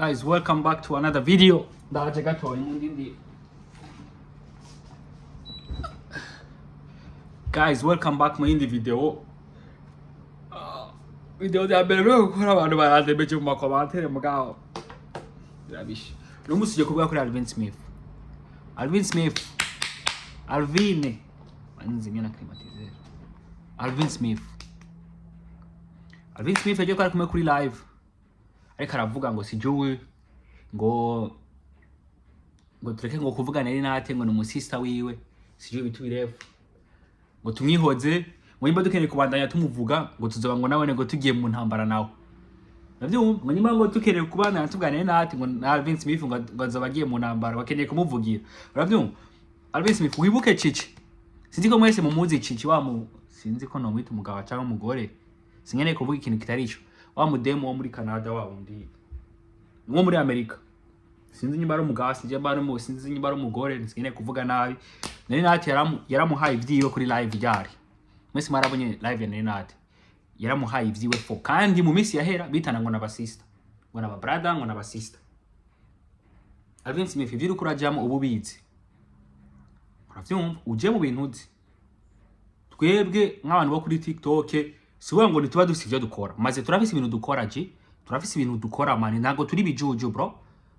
Guys, welcome back to another video. Ndaje gatoya ndi. Guys, welcome back mu yindi video. Video ya mbere rero gukora abantu barandemeje mu makomantere mugabo. Birabishe. Uno munsi tugiye kuvuga kuri Alvin Smith. Alvin Smith. Alvin. Banzimye na climatiseur. Alvin Smith. Alvin Smith yagiye ko ari kumwe kuri live. Ariko aravuga ngo sijuwe ngo tureke ngo kuvugana nari nate, ngo ni umusista wiwe, sijuwe bitu birefu, ngo tumwihoze, ngo nimba dukeneye kubandanya tumuvuga ngo tuzoba ngo nawe ngo tugiye mu ntambara nawe. Navyumva ngo nimba ngo dukeneye kubandanya tuvugana nari nate ngo na Alvin Smith ngo azoba agiye mu ntambara, bakeneye kumuvugira. Uravyumva? Alvin Smith, wibuke Cici. Sinzi ko mwese mumuzi Cici, wa mu, sinzi ko nomwita umugabo cyangwa umugore, sinkeneye kuvuga ikintu kitari ico, wa mudemu wo muri Canada, wa wundi wo muri Amerika. Sinzi niba ari umugabo, sinzi niba ari umugore, sinkeneye kuvuga nabi. Nari Nati yaramuhaye ivyiwe kuri live ryari. Mwese mwarabonye live ya Nari Nati, yaramuhaye ivyiwe fo. Kandi mu minsi yahera bitana ngo n'abasista, ngo n'aba brother, ngo n'abasista. Alvin Smith, ivyo uriko urajamo ubu bizi, uravyumva? Uje mu bintu uzi. Twebwe nk'abantu bo kuri TikTok, si ngo ntituba dufise ivyo dukora, maze turafise ibintu dukora ji, turafise ibintu dukora man. Ntabwo turi bijuju bro,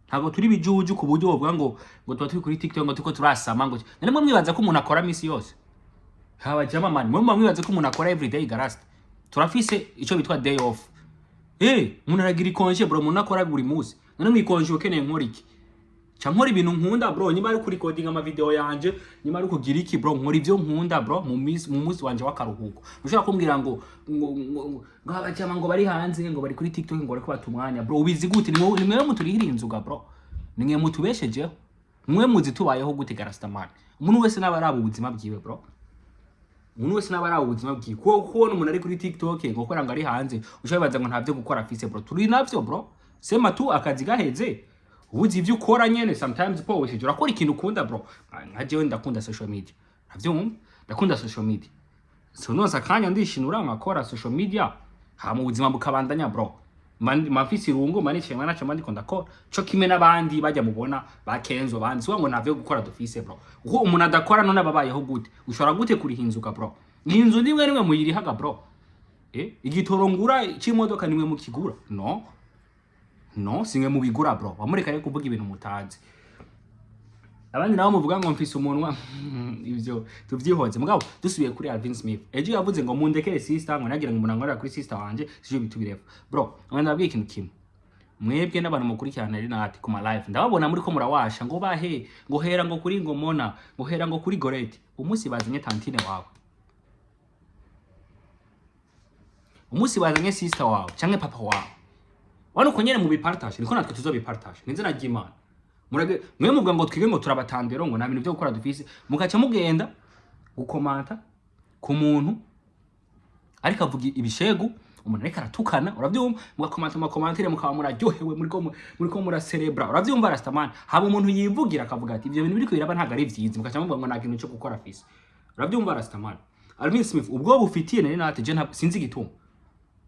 ntabwo turi bijuju ku buryo wovuga ngo tuba turi kuri TikTok ngo turiko turasama. Ngo none mwe mwibaza ko umuntu akora misi yose? Haba jama man, mwe muba mwibaza ko umuntu akora everyday? Garasta, turafise ico bitwa day off. Umuntu aragira ikonje bro, umuntu akora buri munsi. None mwikonje ukeneye nkora iki? Ca nkora ibintu nkunda bro. Niba ari kurikodinga ama video yanje, niba ari kugira iki bro, nkora ivyo nkunda bro mu munsi wanje w'akaruhuko. Ushobora kumbwira ngo abajama ngo bari hanze, ngo bari kuri TikTok, ngo bariko bata umwanya bro. Ubizi gute? Ni mwewe muturihira inzuga bro, ni mwe mutubeshejeho. Mwe muzi tubayeho gute garastamani? Umuntu wese naba araba ubuzima bwiwe bro, umuntu wese naba araba ubuzima bwiwe. Kuko kubona umuntu ari kuri TikTok ngo kubera ngo ari hanze, ushobora bibaza ngo ntavyo gukora afise bro. Turi navyo bro, sema tu akazi gaheze ubuzi ivyo ukora nyene. Sometimes po wese urakora ikintu ukunda bro. Nka jewe ndakunda social media, uravyumva? Ndakunda social media, so noza akanya ndishinura nkakora social media, hama ubuzima bukabandanya bro. Mba mfise irungu, mba nicaye naco mba ndiko ndakora co kimwe n'abandi bajya mubona ba Kenzo bandi. Si ngo ntavyo gukora dufise bro. Kuko umuntu adakora none ababayeho gute? Ushobora gute kuriha inzuga bro? Iyi nzu nimwe nimwe muyirihaga bro. Igitoro ngura c'imodoka nimwe mukigura? No, no, simwe mubigura bro. Wamureka rero kuvuga ibintu mutazi. Abandi nabo muvuga ngo mfise umunwa, ivyo tuvyihoze. Mugabo dusubiye kuri Alvin Smith, ejo yavuze ngo mundekere sister, ngo nagira ngo umuntu ankorera kuri sister wanje, sivyo bitu birefu bro. Ngo ndababwiye ikintu kimwe, mwebwe n'abantu mukurikirana Nari Nati ku ma live, ndababona muri ko murawasha ngo bahe, ngo hera ngo kuri ngo Mona, ngo hera ngo kuri Gorete. Umunsi bazanye tantine wawe, umunsi bazanye sister wawe canke papa wawe, wano uko nyene mubipartage, niko natwe tuzobipartage. N'izina ry'Imana. Murage mwe muvuga ngo twige ngo turabatandero, ngo nta bintu byo gukora dufise, mugaca mugenda gukomanta ku muntu ariko avuga ibishegu, umuntu ariko aratukana, uravyumva? Mugakomanta mu makomantere, mukaba muraryohewe, muriko muracerebra, uravyumva rastaman? Haba umuntu yivugira akavuga ati ivyo bintu biriko biraba ntabwo ari vyiza, mugaca muvuga ngo nta kintu cyo gukora afise, uravyumva rastaman? Alvin Smith, ubwo bufitiye Nari Nati je sinzi igituma.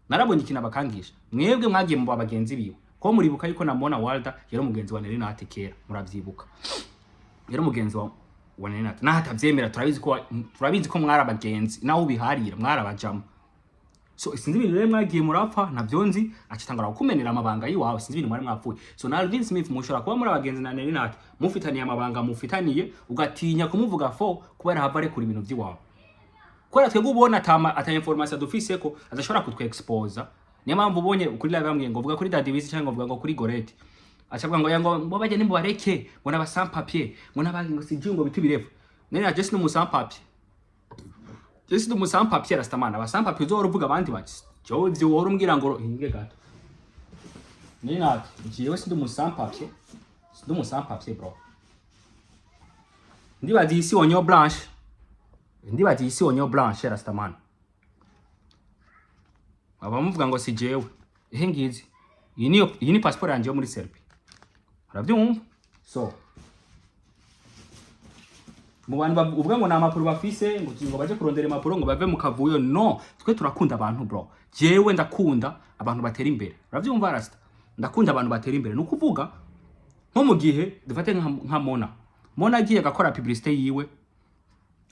Narabonye ikintu abakangisha. Mwebwe mwagiye mu bagenzi biwe, ko muribuka yuko na Mona Walda yari umugenzi wa Nari Nati kera, muravyibuka? Yari umugenzi wa Nari Nati. Naho atavyemera, turabizi ko mwari abagenzi, naho ubiharira mwari abajama. So sinzi ibintu rero mwagiye murapfa, ntabyo nzi. Acitangura kukumenera amabanga yiwawe, sinzi ibintu mwari mwapfuye. So na Alvin Smith, mushobora kuba muri abagenzi na Nari Nati, mufitaniye amabanga mufitaniye, ugatinya kumuvuga fo kubera hava arekura ibintu by'iwawe. Kubera twebwe ubona ata information dufise ko adashobora kutwexposa. Niyo mpamvu ubonye kuri live bambwiye ngo vuga kuri Daddy Wiz cyangwa ngo vuga ngo kuri Gorete, acavuga ngo ya ngo bajye nimubareke, ngo n'aba sans papier, ngo n'aba ngo sijui, ngo bitu birefu. Nari na Jesse n'umu sans papier, Jesse n'umu sans papier rastamana. Aba sans papier uzora uvuga abandi bati jewe ivyo wora umbwira ngo hinge gato. Nari nati jewe sindi umu sans papier, sindi umu sans papier bro. Ndibaza iyi si oignon blanche, ndibaza iyi si oignon blanche rastamana. Baba muvuga ngo si jewe, ehe ngizi, iyi ni passport yanje yo muri Serbia, uravyumva? So mu bantu uvuga ngo nta mpapuro bafise, ngo baje kurondera impapuro ngo bave mu kavuyo, no twe turakunda abantu bro. Jewe ndakunda abantu batera imbere, uravyumva rasta? Ndakunda abantu batera imbere. Ni ukuvuga nko mu gihe dufate nka Mona. Mona agiye agakora publicité yiwe,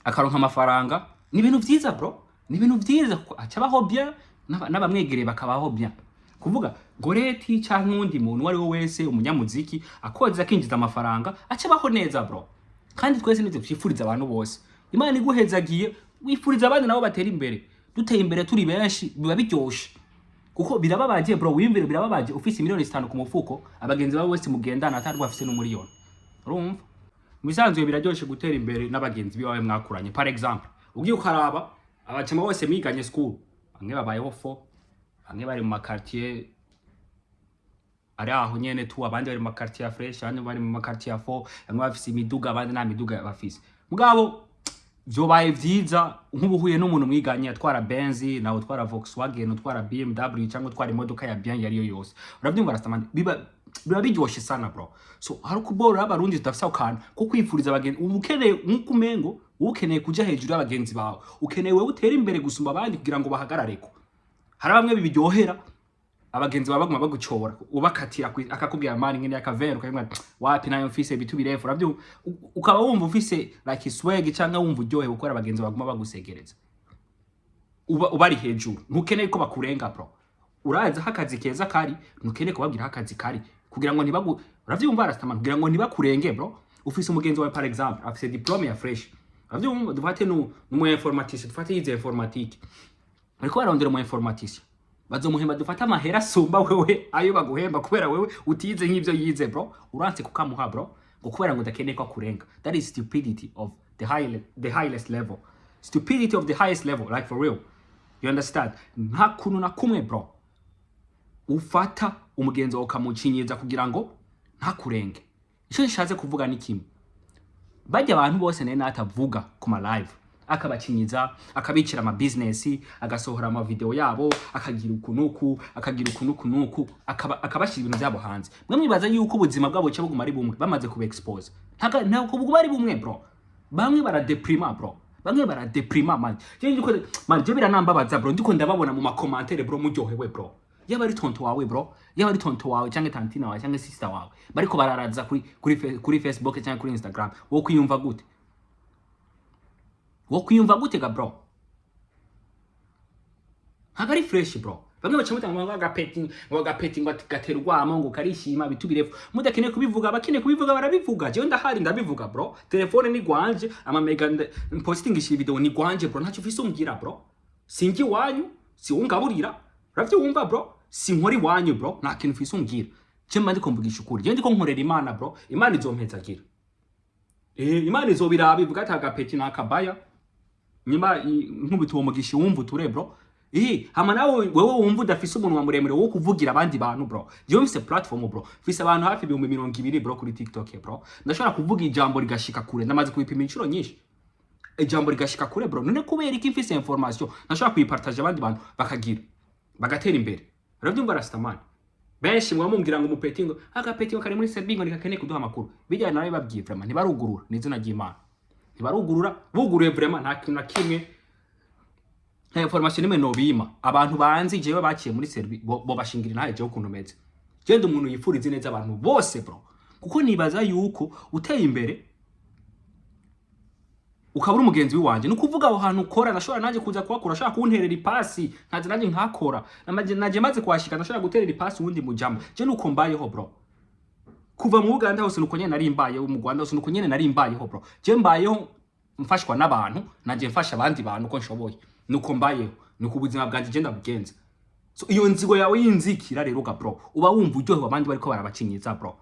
akaronka amafaranga, ni ibintu vyiza, bro, ni ibintu vyiza, kuko acabaho bien, n'abamwegereye bakabaho bien. Kuvuga Goreti canke uwundi muntu uwo ari we wese, umunyamuziki akoze akinjiza amafaranga, acabaho neza, bro. Kandi twese nivyo twifuriza abantu bose. Imana iguhezagiye, wifuriza abandi nabo batera imbere. Duteye imbere turi benshi biba biryoshe, kuko birababaje, bro. Wiyumvire, birababaje ufise miliyoni 5 ku mufuko, abagenzi bawe bose mugendana atari bafise n'umuriyoni. Urumva, mu bisanzwe biraryoshe gutera imbere n'abagenzi biwawe mwakuranye. Par exemple, ugiye ukaraba abacama bose mwiganye school, bamwe babayeho fo, bamwe bari mu ma quartier ari aho nyene tu, abandi bari mu ma quartier ya fresh, abandi bari mu ma quartier ya fo, bamwe bafise imiduga, abandi nta miduga bafise. Mugabo vyobaye vyiza nk'ubu uhuye n'umuntu mwiganye atwara Benz, nawe utwara Volkswagen, utwara BMW cyangwa utwara imodoka ya bien yariyo yose. Uravyumva, Rastaman? Biba biryoshe sana, bro. So hari ukubora abarundi tudafise ako kantu ko kwifuriza abagenzi. Uba ukeneye, nk'uko umengo uba ukeneye kuja hejuru y'abagenzi bawe, ukeneye wewe utere imbere gusumba abandi kugira ngo bahagarareko. Hari bamwe bibiryohera abagenzi bawe baguma bagucora, ubakatira akakubwira: "Mani, ngene akavero." Ukabwira: "Wapi, nayo mfise bitu birefu." Uravyumva? Ukaba wumva ufise like swag, cyangwa wumva uryohewe gukora abagenzi baguma bagusegereza, uba ubari hejuru. Ntukeneye ko bakurenga, bro. Urazi aho akazi keza kari, ntukeneye kubabwira aho akazi kari kugira ngo ntibagu, uravyumva, Rastaman? Kugira ngo ntibakurenge, bro. Ufise umugenzi wawe, par exemple, afise diplôme ya fresh, uravyumva? Dufate nu informaticien, dufate yize informatique, bariko barondera umu informaticien, bazomuhemba dufate amahera asumba wewe ayo baguhemba, kubera wewe utize nk'ivyo yize, bro. Uranse kukamuha, bro, ngo kubera ngo udakeneye ko akurenga. That is stupidity of the highest level, stupidity of the highest level, like for real, you understand? Nta kuntu na kumwe, bro, ufata umugenzi wawe ukamucinyiza kugira ngo ntakurenge. Icyo nshatse kuvuga ni kimwe: bajya abantu bose naye natavuga ku ma live, akabacinyiza, akabicira ama business, agasohora ama video yabo, akagira uku nuku, akagira uku nuku nuku, akabashyira ibintu byabo hanze. Mwe mwibaza yuko ubuzima bwabo buca buguma ari bumwe bamaze kuba expose? Ntabwo buguma ari bumwe, bro. Bamwe baradeprima, bro, bamwe baradeprima, man. Je ndiko, man, je biranambabaza, bro. Ndiko ndababona mu ma commentaire, bro, muryohewe, bro. Yaba ari tonto wawe, bro, yaba ari tonto wawe cyangwa tantine wawe cyangwa sister wawe bariko bararaza kuri Facebook cyangwa kuri Instagram, wo kwiyumva gute? Wo kwiyumva gute ga, bro? Ntabwo ari fresh, bro. Bamwe baca mutanga ngo agapeti, ngo agapeti, ngo ati gatera urwamo, ngo karishima bitu birefu. Mudakeneye kubivuga, abakeneye kubivuga barabivuga. Jewe ndahari, ndabivuga, bro. Telefone ni gwanje, ama mega postingisha video ni gwanje, bro. Ntacyo ufise umbwira, bro. Sinjye iwanyu, si ungaburira, uravyumva, bro? Sinkora iwanyu, bro. Nta kintu ufise umbwira. Je mba ndiko mvugisha ukuri. Je ndiko nkorera Imana, bro. Imana izompezagira. Imana izobiraba, ivuga ati agapeti ni akabaya. Nyuma nkubita uwo mugisha, wumva uture, bro. Hama nawe wewe wumva udafise umunwa muremure wo kuvugira abandi bantu, bro. Jewe mfise platform, bro. Mfise abantu hafi 20,000, bro, kuri TikTok, bro. Ndashobora kuvuga ijambo rigashika kure. Ndamaze kubipima inshuro nyinshi. Ijambo rigashika kure, bro. None kubera iki mfise information ntashobora kuyipartage abandi bantu bakagira bagatera imbere? Uravyumva, Rastaman? Benshi mwa mumbwira ngo umupeti, ngo agapeti ngo kari muri Serbia, ngo nikakeneye kuduha amakuru. Bijya nawe babwiye, vraiment ntibarugurura, ni izina ry'Imana ntibarugurura. Buguruye, vraiment nta kintu na kimwe, nta information nimwe nobima. Abantu banzi jewe baciye muri Serbia bo bashingira intahe jewe ukuntu meze. Je ndi umuntu yifuriza neza abantu bose, bro, kuko nibaza yuko uteye imbere ukaba uri umugenzi w'iwanje, ni ukuvuga aho hantu ukora nashobora nanjye kuza kuhakora, ashobora kunterera ipasi nkaza nanjye nkakora. Naje maze kuhashika, ndashobora guterera ipasi uwundi mujama. Je nuko mbayeho, bro. Kuva mu Uganda hose nuko nyene nari mbayeho, mu Rwanda hose nuko nyene nari mbayeho, bro. Je mbayeho mfashwa n'abantu, naje mfasha abandi bantu uko nshoboye. Nuko mbayeho, nuko ubuzima bwanjye je ndabugenza. So iyo nzigo yawe y'inzikira rero ga, bro, uba wumva uryohewe abandi bariko barabacinyiza, bro.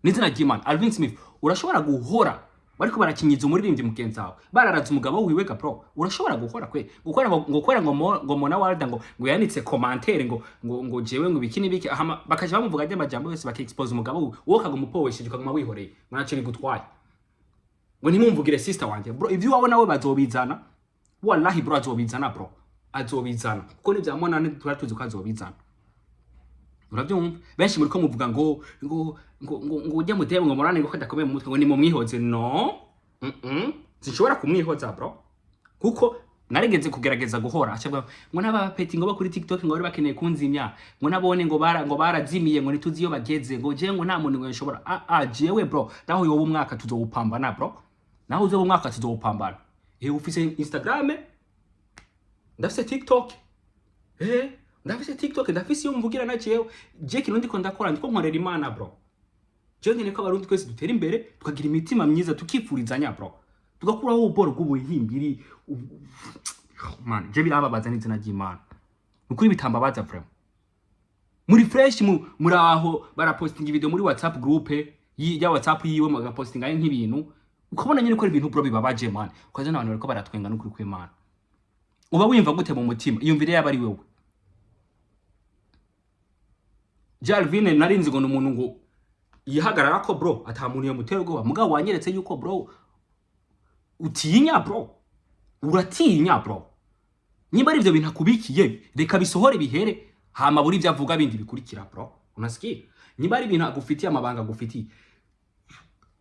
N'izina ry'Imana, Alvin Smith, urashobora guhora bariko barakinyiza umuririmbyi mugenzi wawe, bararaza umugabo wiwe ga, bro. Urashobora guhora kwe gukora ngo ngo ngo Mona Walda ngo yanditse commentaire ngo jewe ngo ibiki n'ibiki, hama bakaja bamuvuga andi majambo yose, baka expose umugabo wiwe, wowe ukaguma upowesheje, ukaguma wihoreye ngo ntacyo bigutwaye, ngo ntimumvugire sister wanje. Bro, ivyo iwawe nawe bazobizana, wallahi, bro, azobizana, bro, azobizana, kuko nivya Mona ntitwari tuzi ko azobizana. Urabyumva? Benshi muri ko muvuga ngo ujye mutebe, ngo morane, ngo ko adakomeye mu mutwe, ngo nimumwihoze. No, sinshobora kumwihoza, bro, kuko Narigeze kugerageza guhora acavuga ngo n'abapeti ngo bo kuri TikTok ngo bari bakeneye kunzimya, ngo nabone ngo bara ngo barazimiye, ngo ntituzi iyo bageze, ngo jewe ngo nta muntu ngo nshobora. Ah ah, jewe bro, naho yoba umwaka tuzowupambana bro, naho uzoba umwaka tuzowupambana. Ufise Instagram, ndafise TikTok, ndafise TikTok, ndafise iyo mvugira na jewe. Je kintu ndiko ndakora, ndiko nkorera Imana bro. Jewe nkeneye ko Abarundi twese dutera imbere, tukagira imitima myiza, tukifurizanya bro, tugakuraho ububoro bw'ubuhimbiri. Man, je birababaza n'izina ry'Imana, nukuri bitambabaza vraiment. Muri fresh mu muraho barapostinga video muri WhatsApp group ya WhatsApp yiwe, mugapostinga ari nk'ibintu ukabona nyine ko ari ibintu bro bibabaje man, ukaza n'abantu bariko baratwenga. N'ukuri kw'Imana, uba wiyumva gute mu mutima? Iyumvire yaba ari wewe. Jalvine, narinzi ngo ni umuntu ngo yihagarara ko bro, ata muntu yamutera ubwoba, mugabo wanyeretse yuko bro utinya bro, uratinya bro. Nimba ari ivyo bintu akubikiye, reka bisohore bihere, hama buri ivyo avuga bindi bikurikira bro. Unasikia? Nimba ari ibintu agufitiye, amabanga agufitiye,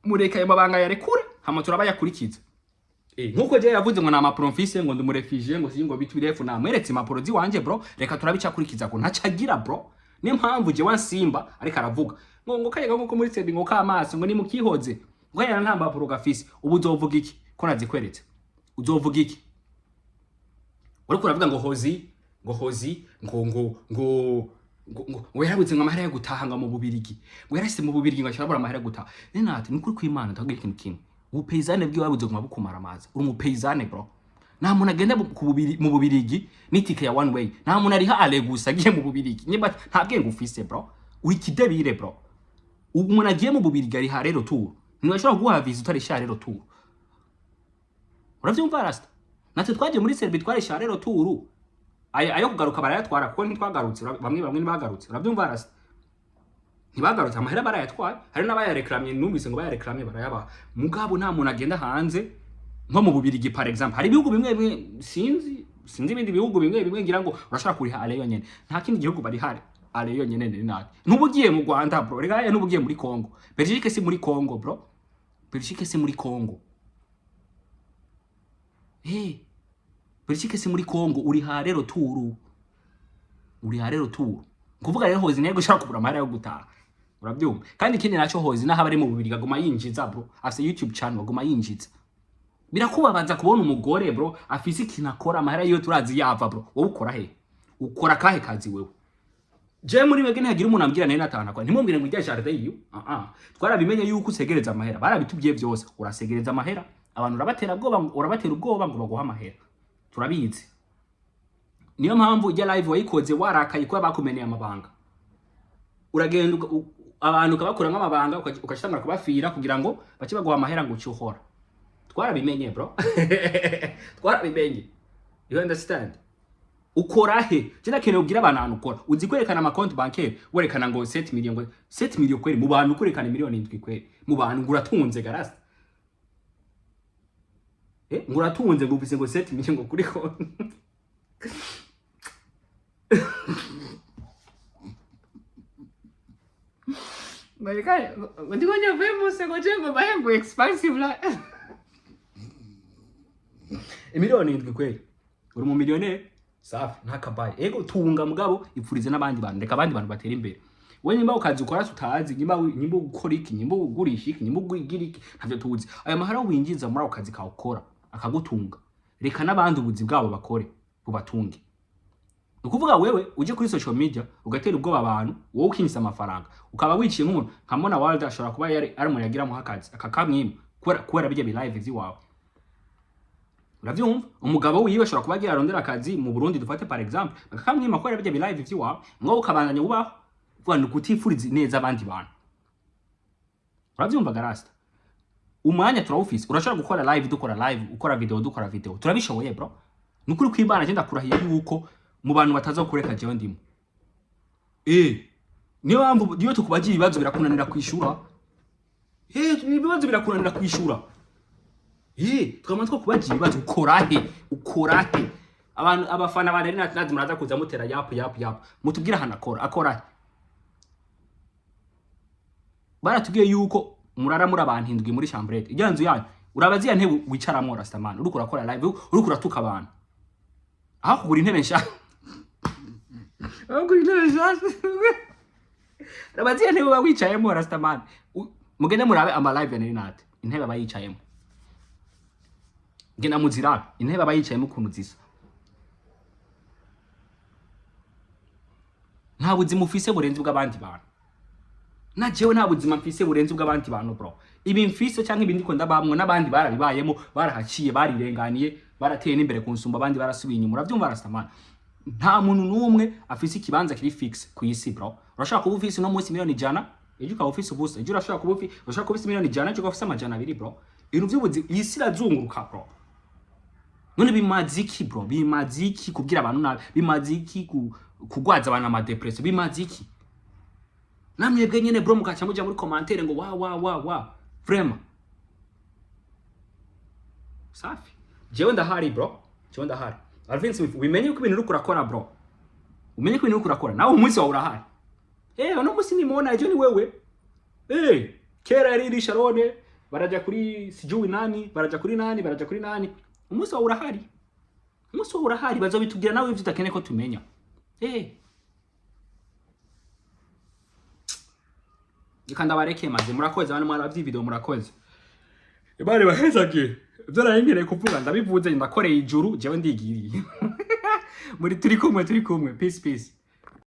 mureka ayo mabanga yarekure, hama turabayakurikiza. Nkuko je yavuze ngo ni amapro mfise, ngo ndi umu réfugié, ngo singo bitu birefu, namweretse impapuro ziwanje bro, reka turabicakurikiza ko ntacagira bro. Niyo mpamvu je wansimba ariko aravuga ngo kayega nkuko muri sebi ngo kamaso ngo nimukihoze, ngo yana nta mpapuro gafise. Ubu uzovuga iki ko nazikweretse? Uzovuga iki? Uriko uravuga ngo Hozi, ngo Hozi ngo yarabuze ngo amahera yo gutaha ngo mu Bubirigi, ngo yarashyize mu Bubirigi ngo ashobora amahera yo gutaha. Nenati, ni ukuri kw'Imana, ndakubwira ikintu kimwe: ubupeyizane bwiwe babuze guma bukumara amazi. Uri umupeyizane bro. Nta muntu agenda mu Bubirigi n'itike ya one way, nta muntu ariha aller gusa agiye mu Bubirigi. Niba nta bwenge ufise bro, uri kidebire bro. Umuntu agiye mu Bubirigi ariha aller-retour, ntibashobora kuguha visa utarisha aller-retour. Uravyumva rasta? Natwe twagiye muri Serbie twarisha aller-retour, ayo kugaruka barayatwara kuko ntitwagarutse. Bamwe bamwe ntibagarutse. Uravyumva rasta? Ntibagarutse, amahera barayatwaye. Hari n'abayareklamye, numvise ngo bayareklamye barayabaha. Mugabo nta muntu agenda hanze nko mu Bubirigi par exemple. Hari ibihugu bimwe bimwe, sinzi ibindi bihugu bimwe bimwe, ngira ngo urashobora kuriha aller yonyene. Nta kindi gihugu bari aller yonyene. Ni nabi ntuba ugiye mu Rwanda bro, rega ntuba ugiye muri Congo. Belgique si muri Congo bro, Belgique si muri Congo. Hey, Belgique si muri Congo, uri aller-retour, uri aller-retour. Kuvuga rero Hozi ntego ushaka kubura amahera yo gutaha, urabyumva? Kandi ikindi naco, Hozi naho abari mu Bubirigi aguma yinjiza bro, afise YouTube channel, aguma yinjiza. Birakubabaza kubona umugore bro afise ikintu akora, amahera yiwe turazi yava bro. Wowe ukora he? Ukora kahe kazi wewe? Je muri mwebwe ntihagira umuntu ambwira nayo natahana kwa, ntimubwire ngo ijya jardin yiwe. Ah ah, twarabimenye yuko usegereza amahera, barabitubwiye byose. Urasegereza amahera abantu, urabatera ubwoba, urabatera ubwoba ngo baguhe amahera, turabizi. Niyo mpamvu ijya live wayikoze warakaye kuba bakumeneye amabanga. Uragenda abantu ukabakuramo amabanga, ukashitangura kubafira kugira ngo bace baguha amahera ngo uce uhora. Twarabimenye bro, twarabimenye. You understand? Ukora he? Je nakeneye ubwira abantu ahantu ukora. Uzi kwerekana amakonti bancaire, werekana ngo 7 million, ngo 7 million kweri mu bantu, kwerekana miliyoni 7 kweri mu bantu, ngo uratunze garasi, ngo uratunze, ngo ufise ngo 7 million ngo kuri konti. Ngo ndiko nyavuye muse ngo je ngo bahe ngo expensive la 7 miliyoni kweri, uri mu millionnaire? Safi, ntakabaye. Ego tunga, mugabo ipfurize n'abandi bantu, reka abandi bantu batera imbere. We nimba ukazi ukora tutazi, nimba ukora iki, nimba ugurisha iki, nimba ugira iki, ntavyo tuzi. Ayo mahera winjiza muri ako kazi kawe ukora akagutunga, reka n'abandi ubuzi bwabo bakore bubatunge. Ni ukuvuga wewe uje kuri social media ugatera ubwoba abantu, wowe ukinjiza amafaranga, ukaba wiciye nk'umuntu nka Mona Walda, ashobora kuba yari ari umuntu yagiramo akazi akakamwima kubera bijya bilive vy'iwawe. Uravyumva? Umugabo wiwe ashobora kuba agira arondera akazi mu Burundi, dufate par exemple, bakakamwima kubera bijya bilive vy'iwawe, ngo ukabandanya ubaho. Vuga ni ukutifuriza neza abandi bantu. Uravyumva garasta? Umwanya turawufise, urashobora gukora live, dukora live, ukora video, dukora video, turabishoboye bro. Nukuri kw'Imana, je ndakurahiye yuko mu bantu bataza kureka jewe ndimo. Niyo mpamvu iyo tukubagira ibibazo birakunanira kwishura. Ibibazo birakunanira kwishura. Twama two kubagira ibibazo: ukora he? Ukora he? Abantu abafana ba Nari Nazi muraza kuza mutera yapu yapu yapu, mutubwire ahantu akora. Akora he? Baratubwiye yuko murara muri abantu 7 muri chambrette ijya nzu yanyu. Uraba ziya ntebe wicaramwo, rastaman, uriko urakora live, uriko uratuka abantu. Aho kugura intebe nshasha, aho kugura intebe nshasha, rabaziya ntebe uba wicayemo. Rastaman, mugende murabe ama live ya Nelly Nat, intebe aba yicayemo. Genda muzirabe intebe aba yicayemo ukuntu zisa. Nta buzima ufise burenze ubw'abandi bantu. Na jewe nta buzima mfise burenze ubw'abandi bantu, bro. Ibi mfise cyangwa ibi ndiko ndabamwo, n'abandi barabibayemo, barahaciye, barirenganiye, barateye n'imbere kunsumba, abandi barasubiye inyuma. Uravyumva, Rastaman? Nta muntu n'umwe afise ikibanza kiri fixe ku isi, bro. Urashobora kuba ufise uno munsi miliyoni 100, ejo ukaba ufise ubusa. Ejo urashobora kuba ufise miliyoni 100, ejo ukaba ufise 200, bro. Ibintu vy'ubuzima, iyi si irazunguruka, bro. None bimaze iki, bro? Bimaze iki kubwira abantu nabi? Bimaze iki kugwaza abantu ama dépression? Bimaze iki? Namwebwe nyene, bro, mugaca muja muri commentaire ngo wa wa wa wa. Vraiment, safi. Jewe ndahari, bro, jewe ndahari. Alvin Smith, ubimenye ko ibintu uriko urakora, bro, umenye ko ibintu uriko urakora, nawe umunsi wawe urahari. Uno munsi nimona, ejo ni wewe. Kera yari iri Sharone, baraja kuri sijui nani, baraja kuri nani, baraja kuri nani. Umunsi wawe urahari, umunsi wawe urahari. Bazobitubwira nawe ivyo udakeneye ko tumenya. Reka ndabareke maze. Murakoze abantu mwaravye video, murakoze. Imana ibahezagiye. Ivyo nari nkeneye kuvuga ndabivuze, ndakoreye ijuru, jewe ndigiriye. Muri turi kumwe, turi kumwe. Peace, peace.